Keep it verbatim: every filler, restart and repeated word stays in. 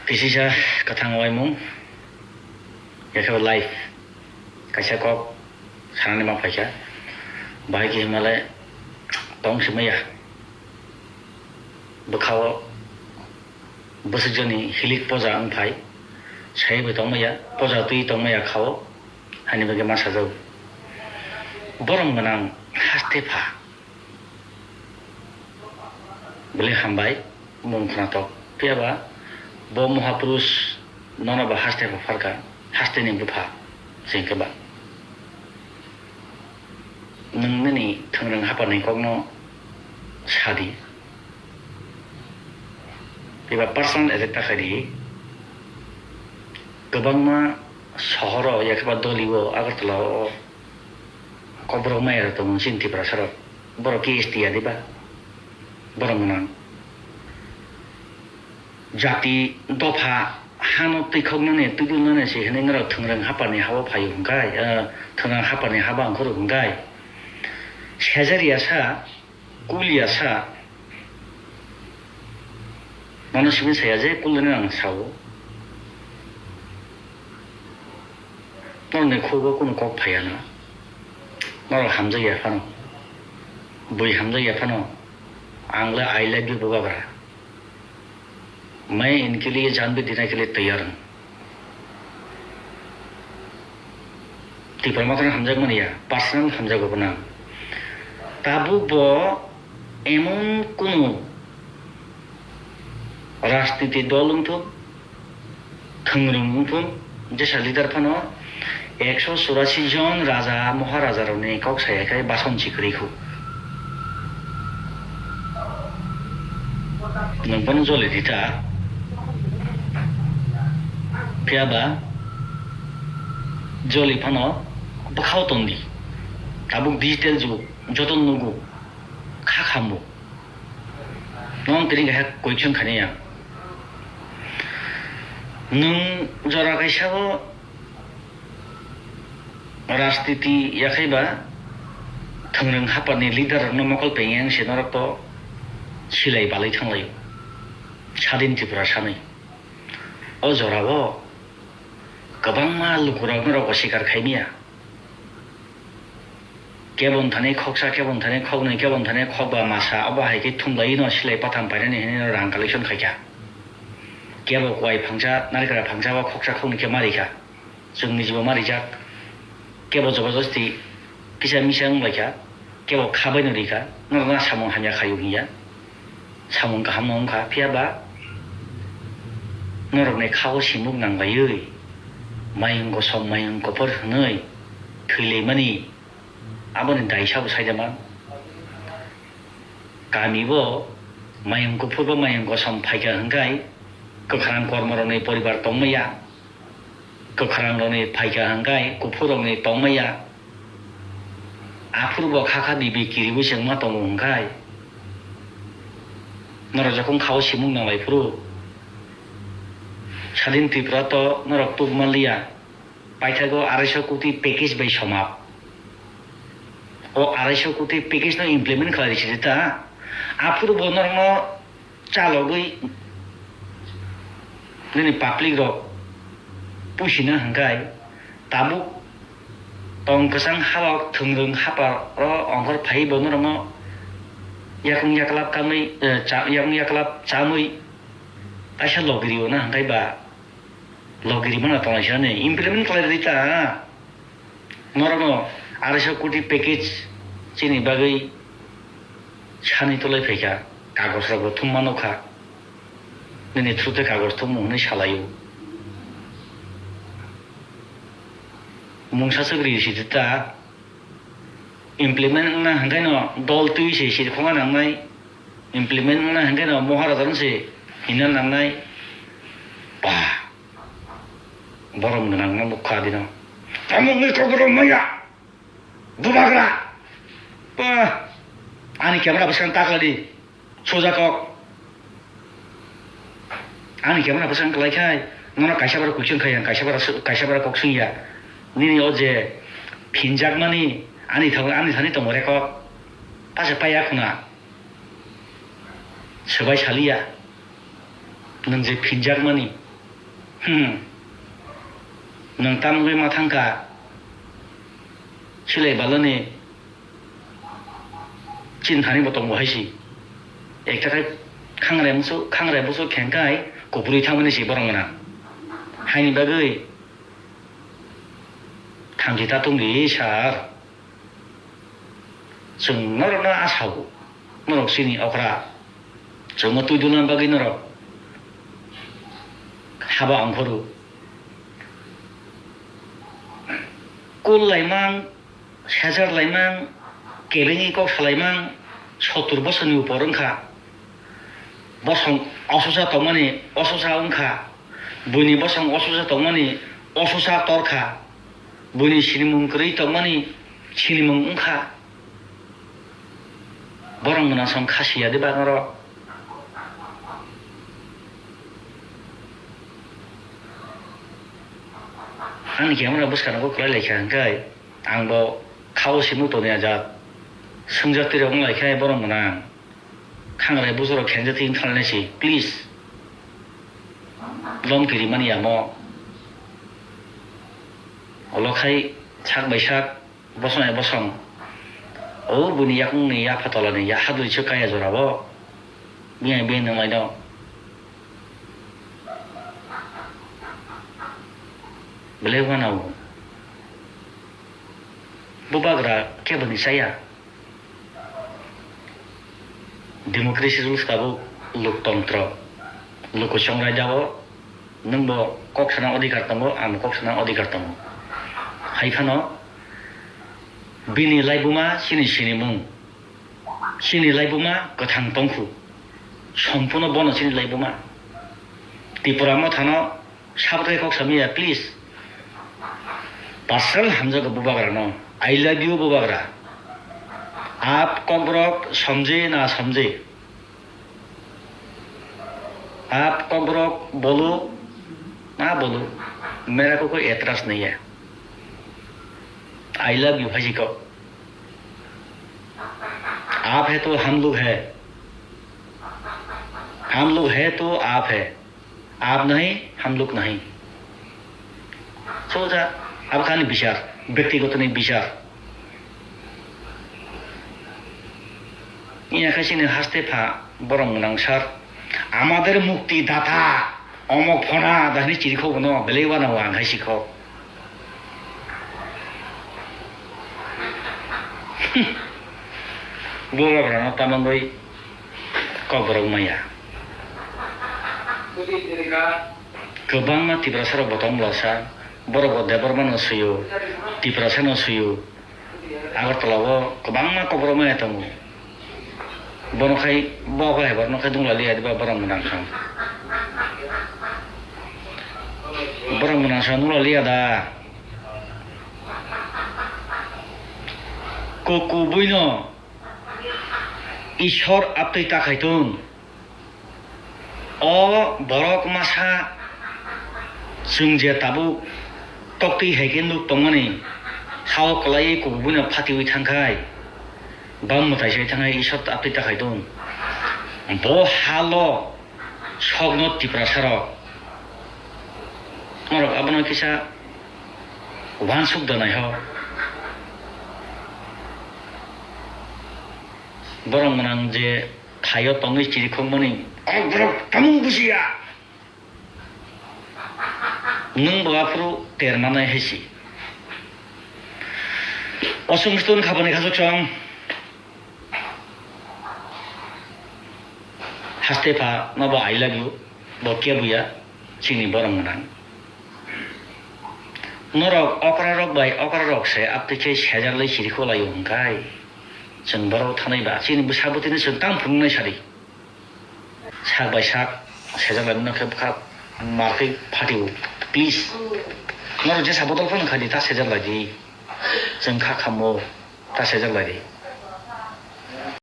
Kisisa kwthang uaimung, yakhe life kaisa kok sanani ma phaikha, bahai khe himale tong simaya. Bwkhao bwswkjani hilik poja wng phai, sai bai tongmaya, poja twi tongmaya khao, hani bagwi ma sajao. Borom gwnang haste pha. Belai hambai, mung khwnathok. Phiya ba bo Mahapurush nono ba haste pha pharkha, haste ni bupha se hwnkhe ba. Nwng nini thwngrwng hapani kokno sadi. Phiya ba personal attack ta khaidi. Kwbangma sohoro, yakhe ba Dolio, Agartala o kokborok maya rok tongo chini Tiprasa rok. Borok K S T ya diba? Borok gwnang. Jati dopha hano twikhoknani, twidulnani se hinwi norok thwngrwng hapani hao phaio hwnkhe, eh, thwngrwng hapani haba ongkhorok hwnkhe. Sejari ya sa, kul ya sa. Mano simi saya je kul ni ang sao. Norokni khugo kunu kok phaiya na. Norok hamjakya phano. Bui hamjakya phano. Ang le I love you bubagra. Main inke liye jaan bhi dena ke liye taiyar hoon. Tipra Motha no hamjak mani ya, personal hamjago bo nang. Tabuk bo emon kunu rajniti dol wngthok, thwngrwng wngthok, jesa leader phano ekso churasi jon raja moharaja rokni kok saya khe bason si kwrwi khu. Nwng bono joli di ta. Phiya ba joli phano bwkhao ton di. Tabuk digital jug, joto nugo, kha khambo. Nwng tini kaisa question khainai ang. Nwng jora kaisa o rajniti yakhai ba thwngrwng hapani leader rokno mokol pengya wng se norok to silai balai thanglaio. Sadin Tripura sanwi. O jorao kwbangma lukurok norok osikar khaimya. Kebon thani khoksa, kebon thani khoknwi, kebon thani khokba masa, obo hai khe thumlaino silai patham painani hinwi rang collection khaikha. Kebo kwai phangsa, narikra phangsa o khoksa khoknwi khe marikha. Chwngni jibo marijak. Kebo jobojosti kisa misa wnglaikha. Kebo khabaino rikha. Norokno samung hamya khaio hinya. Samung kaham no wngkha, phiya ba norokni khao simuk nanglaiwi, mayung kosom, mayung kophor hwnwi thwilaimani aboni daisa bo saida man. Kami bo mayung kophor bo mayung kosom phaikha hwnkhe kwkhwrang kormorokni poribar tongmaya. Kwkhwrangrokni phaikha hwnkhe kuphurrokni tongmaya. Aphuru bo kha kha dibi kiriwi se wngma tongo hwnkhe norok jokhon khao simung nanglai phuru Sadin Tripura to norok tuk manliya. Paithago arai sho koti package bai somap. O arai sho koti package no implement khlai risi ta. Aphuru bo norokno chalogwi nini public rok pusina hwnkhe tabuk tong kwchang haba thwngrwng haparo ongkhor phaiwi bo norokno yakung yaklap kamwi, eh, cha-, yakung yaklap chamwi kaisa logiri o na hwnkhe ba logiri mano tongnai sani implement khlai rwi ta. Norokno arai sho koti package chini bagwi sani tolai phaikha, kagoj rokbo thumma nukha, nini through tei kagoj thumung hwnwi salaio. Mungsa swk ri sidi ta, implement wngna hwnkhe no dol twi se sirkhokna nangnai, implement wngna hwnkhe no moharaja no se hina nangnai. Bah! Borom gwnang no nukha dino. Tamo wngwi kok borom maya. Bubagra. Bah! Ani camera bwskango ta khlai di. Soja kok. Ani camera bwskango kwlai khai. Nono kaisa bara question khai ang, kaisa bara, kaisa bara kok swngya. Nini o je phinjakmani ani thang, ani thani tongo record. Pase paiya khuna. Swbai saliya. Nwng je phinjakmani, Nwng tamogwi ma thangkha, silai balani chinthani bo tongo hai si. Ekta khai khangrai musu, khangrai busu khengkai kuprwi thangmani si borok gwnang. Haini bagwi thamchi ta tongdi sir. Chwng norokno asao, norok chini okra. Chwngno twi dulna bagwi norok haba ongphuru. Kul laimang, sejar laimang, kebengwi kok salaimang, sottur bosorni upor wngkha. Bosong ososa tongmani ososa wngkha. Buini bosong ososa tongmani ososa torkha. Buini sinimung kwrwi tongmani sinimung wngkha. Borok mwnasong khasiya de ba norok? Ani camera bwskango kwlai laikha hwnkhe ang bo khao simi toni ajat. Swngjak twi rok wng laikha borok mwnang. Khangrai bujorok khenjak twi wng thanglainai si, please. Lom kirimani yamo. Olo khai sak bai sak. Bosong hai bosong. O buini yakungni yapha tolani ya haduri se kaya jorabo. Biyang biyang nanglaino. Belai wanao. Bubagra keboni chaya. Democracy rules tabuk loktontro. Lukuchong raida o nwng bo kok sana odhikar tongo, ang bo kok sana odhikar tongo. Hai phano bini laibuma chini sinimung, chini laibuma kwthang tongkhu, sompuno bono chini laibuma. Tipra mothano Sabrai kok samiya, please. Personal hamjago bubagrano. I love you, bubagra. Aap kokborok somjhe na somjhe? Aap kokborok bolo na bolo? Mera ko koi etraz nahi hai. I love you, hai si ko. Aap hai to hum log hai. Hum log hai to aap hai. Aap nahi, hum log nahi. Soja, abo kani bichar, byaktigotoni bichar. Iya khe chini haste pha borok mwnang sir. Amader mukti data, omok phona, dahini chirikhok bono, belai wanao ang hai sikho. Bubagrano tamangwi kokborok maya. Kwbangma Tiprasarok bo tong bwlasa, borok bo Debbarmano swiyo, Tiprasano swiyo. Agartala o kwbangma kokborok maya tongo. Bono khai bo bai borno khai dungla liya diba borok mwnang kha. Borok mwnang sa nungla liya da. Kuku buino Ishwar aptwi ta khai tong. O borok masa chwng je tabuk toktwi hai khe nuk tongmani, hao kwlaiwi kubuino phatiwi thangkhai, bam mwtai sai thangkhai Ishwar aptwi ta khai tong. Bo halo sokno Tiprasarok norok abono kisa uansuk da naiho. Borok mwnang je thaio tongwi chirikhokmani kokborok tamung bujiya. Nwng bo aphuru ter manai hai si. Osung stun khabani khasuk song. Haste pha no bo I love you. Bo kebuya chini borok mwnang. Norok okrarok bai okrarok se aptwi khe sejarlai chirikhok laio hwnkhai. Chwng borok thanai ba chini bwsa bwtwino chwng tang phunuknai sadi. Sak bai sak sejaklaimano khe bwkha markhwi phatio, please. Norok jesa bodol phano khai di, ta sejaklai di. Chwng kha khammo, ta sejaklai di.